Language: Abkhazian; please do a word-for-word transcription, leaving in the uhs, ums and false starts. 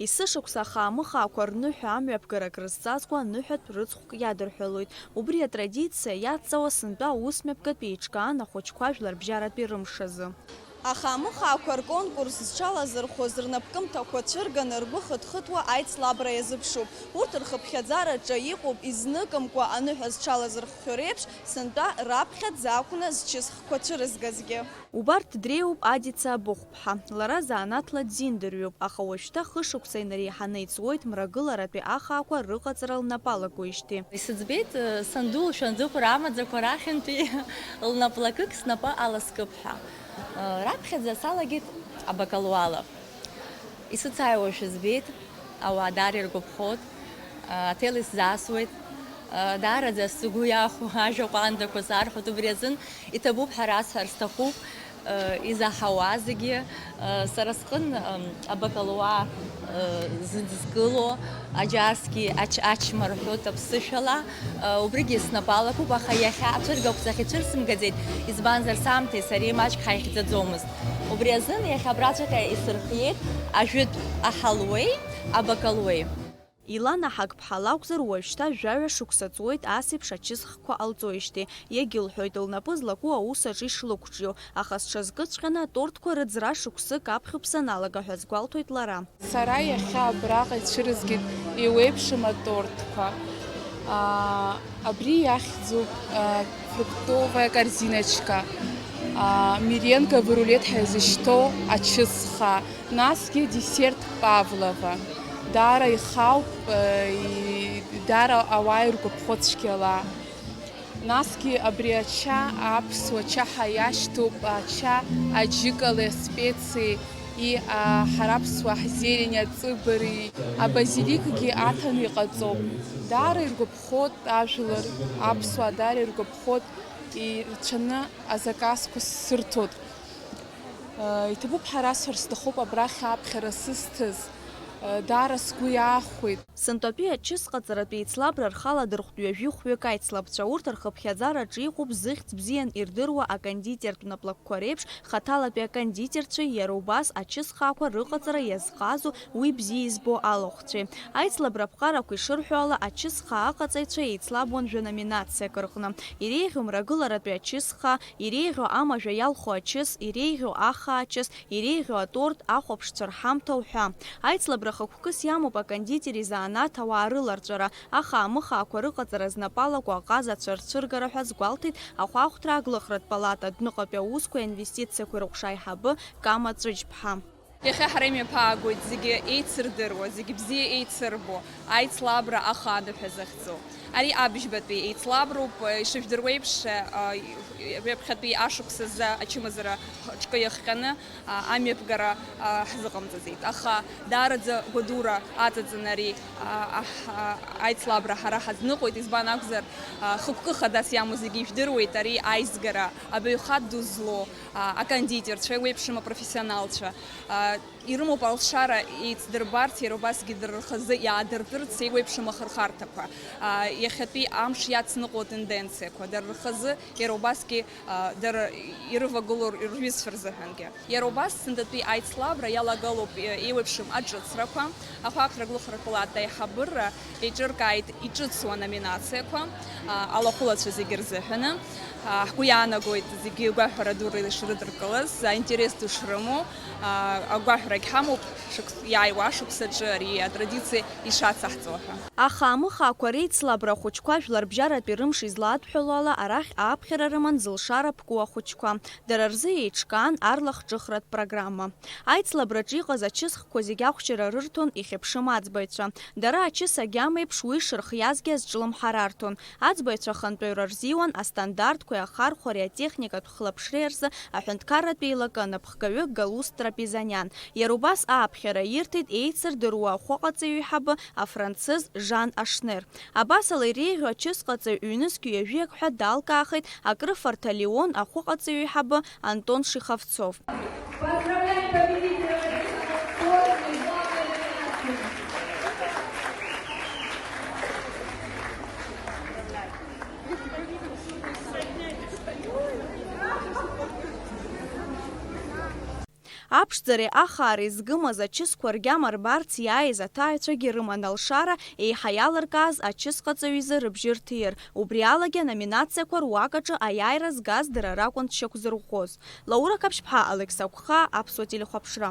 Есышықәса ахаамыхаақәа рныҳәа амҩаԥгара акрызҵазкуа аныҳәатә рыцхәк иадырҳәалоит. Убри атрадициа иадҵауа сынтәа аусмҩаԥгатә еиҿкаан ахәыҷқәа жәларбжьаратәи рымш азы. Ахаамыхаақәа рконкурс зҽалазырхәыз рнапкымҭақәа цәырганы ргәы хыҭхыҭуа аицлабра иазыԥшуп. Урҭ рхыԥхьаӡараҿы иҟоуп изныкымкәа аныҳәа зҽалазырхәхьоу реиԥш, сынтәа раԥхьаӡа акәны зчысхқәа цәырызгазгьы. Убарҭ дреиуоуп Адица Абыхәԥҳа. Лара заанаҭла дзиндырҩуп, аха уажәшьҭа хышықәса инареиҳаны иҵуеит мрагыларатәи ахаақәа рыҟаҵара лнапалагоижьҭеи. Исыӡбеит, э, санду лшәандыҟәра амаӡақәа рахьынтәи лнаплакык снапы аласкып ҳәа. Э, раԥхьаӡа салагеит абакалуала. Исыцааиуашәа збеит, ауаа даара иргәаԥхоит, э, аҭел исзаасуеит. Э, даараӡа сгәы иахәо ажәа ҟәандақәа сарҳәоит, убри азын иҭабуп ҳәа расҳәар сҭахуп. Э, изаҳауа зегьы, э, сара сҟын, м, абакалуа, э, зыдызкыло, аџьарсгьы ач-, ачма рҳәоит аԥсышәала, э, убригьы снапы алакуп, аха иахьа ацәыргақәҵахь ицәырсымгаӡеит, избанзар, саамҭеи сареи маҷк ҳаихьӡаӡомызт. Убри азын иахьа абраҵәҟьа исырхиеит ажәытә аҳалуеи абакалуеи. Илана Ҳақԥҳа лакәзар, уажәшьҭа жәаҩа шықәса ҵуеит ас еиԥш ачысхқәа ҟалҵоижьҭеи. Иагьылҳәоит, лнапы злаку аус аҿы ишлықәҿио, аха сҽазкыҵәҟьаны атортқәа рыӡра шықәсык аԥхьоуп саналага ҳәа азгәалҭоит лара. Сара иахьа абраҟа ицәырызгеит еиуеиԥшым атортқәа. Аа, абри иахьӡуп, аа, фруктовая корзиночка, аа, меренговый рулет ҳәа изышьҭоу ачысха, насгьы десерт Павлова. Даара ихауп, э, и-, даара ауаа иргәаԥхо цәгьала. Насгьы абри ача, аԥсуа чаҳа иашьҭоуп, ача аџьыкалеи аспециеи, и, а, ҳара аԥсуаа ҳзелень, аҵыбареи абазиликгьы аҭаны иҟаҵоуп. Даара иргәаԥхоит ажәлар, аԥсуаа даара иргәаԥхоит, ирацәаны азаказқәа сырҭоит. Э, иҭабуп ҳәа расҳәар сҭахуп, абрахь аԥхьара сызҭаз, э, даара сгәы иаахәеит. Сынтәатәи ачысҟаҵаратә еицлабра рхаладырхәт ҩажәи хәҩык аицлабцәа. Урҭ рхыԥхьаӡараҿы иҟоуп зыхьӡ бзиан ирдыруа акондитертә наплакқәа реиԥш, хаҭалатәи акондитерцәеи иара убас ачысхаақәа рыҟаҵара иазҟазоу уи бзиа избо алахәцәеи. Аицлабра аԥҟарақәа ишырҳәо ала, ачысхаа аҟаҵаҩцәа еицлабуан жәа-номинациак рҟны. Иреиӷьу мрагыларатәи ачысхаа, иреиӷьу амажәа иалху ачыс, иреиӷьу ахаа ачыс, иреиӷьу аторт, ахәаԥшцәа рҳамҭа уҳәа. Аицлабра хықәкыс иамоуп акондитери занааҭ ауаа рыларҵәара, ахаа-мыхаақәа рыҟаҵара знапы алаку аҟазацәа рцәыргара ҳәа азгәалҭеит ахәаахәҭра аглыхратә палата адәныҟатәи аусқәеи аинвестициақәеи рыҟәша аиҳабы Кама Ҵәыџьԥҳа. Иахьа ҳара имҩаԥаагоит зегьы еицырдыруа, зегьы бзиа еицырбо, аицлабра ахааны ҳәа захьӡу. Ари абыжьбатәи еицлаброуп, ишыжәдыруеиԥш, ҩаԥхьатәи ашықәс азы ачымазара ҳҿкы иахҟьаны амҩаԥгара ҳзыҟамҵаӡеит. Аха даараӡа гәадура аҵаҵаны ари аицлабра ҳара ҳазныҟәеит, избан акәзар, хықәкы хадас иамоу зегьы ижәдыруеит, ари аизгара, абаҩхатә ду злоу, акондитерцәа, еиуеиԥшым апрофессионалцәа, ирымоуп алшара еицдырбарц, иара убасгьы дара рхазы иаадыртырц еиуеиԥшым ахырхарҭақәа, иахьатәи амш иацныҟәо атенденциақәа, дара рхазы иара убасгьы, дара ирывагылоу рҩызцәа рзыҳәангьы. Иара убас сынтәатәи аицлабра иалагалоуп еиуеиԥшым аҿыцрақәа, ахәаахәҭра аглыхратә палата аиҳабыра еиҿыркааит иҿыцу аноминациақәа, алахәылацәа зегьы рзыҳәаны. Ҳгәы иаанагоит зегьы гәаҳәара дура ишрыдыркылаз, аинтерес ду шрымоу, агәаҳәарагь ҳамоуп, шықәс-, иааиуа ашықәсаҿы ари атрадициа ишацаҳҵо ҳәа. Ахаа-мыхаақәа реицлабра ахәыҷқәа жәларбжьаратәи рымш излаадҳәало ала, арахь ааԥхьара рыман зылшара ԥку ахәыҷқәа. Дара рзы еиҿкаан арлахҿыхратә программа. Аицлабраҿы иҟаз ачысхқәа зегьы ахәшьара рырҭон ихьыԥшым аӡбаҩцәа. Дара ачыс агьама еиԥш уи шырхиазгьы азҿлымҳара арҭон. Аӡбаҩцәа ахантәаҩра рзиуан астандартқәеи ахархәареи атехникатә хылаԥшреи рзы аҳәынҭқарратә еилакы анапхгаҩы Галус Трапезаниан. Иара убас ааԥхьара ирҭеит еицырдыруа ахәыҟаҵаҩ еиҳабы афранцыз Жан Ашнер. Абасала иреиӷьу ачысҟаҵаҩ ҩнызқь ҩажәи акы ҳәа далкаахеит акрыфарҭа Леон ахәыҟаҵаҩ еиҳабы Антон Шиховцов. Поздравляем победителя в этой спорте, главной номинации. Ԥшӡареи ахаареи згымаз ачысқәа ргьама рбарц иааиз аҭааҩцәагьы рыман алшара еиҳа иалыркааз ачысҟаҵаҩ изы рыбжьы рҭир, убри алагьы аноминациақәа руак аҿы аиааира згаз дара ракәын дшьақәзырӷәӷәоз. Лаура Қаԥшьԥҳа, Алекса Қәхаа, Аԥсуа телехәаԥшра.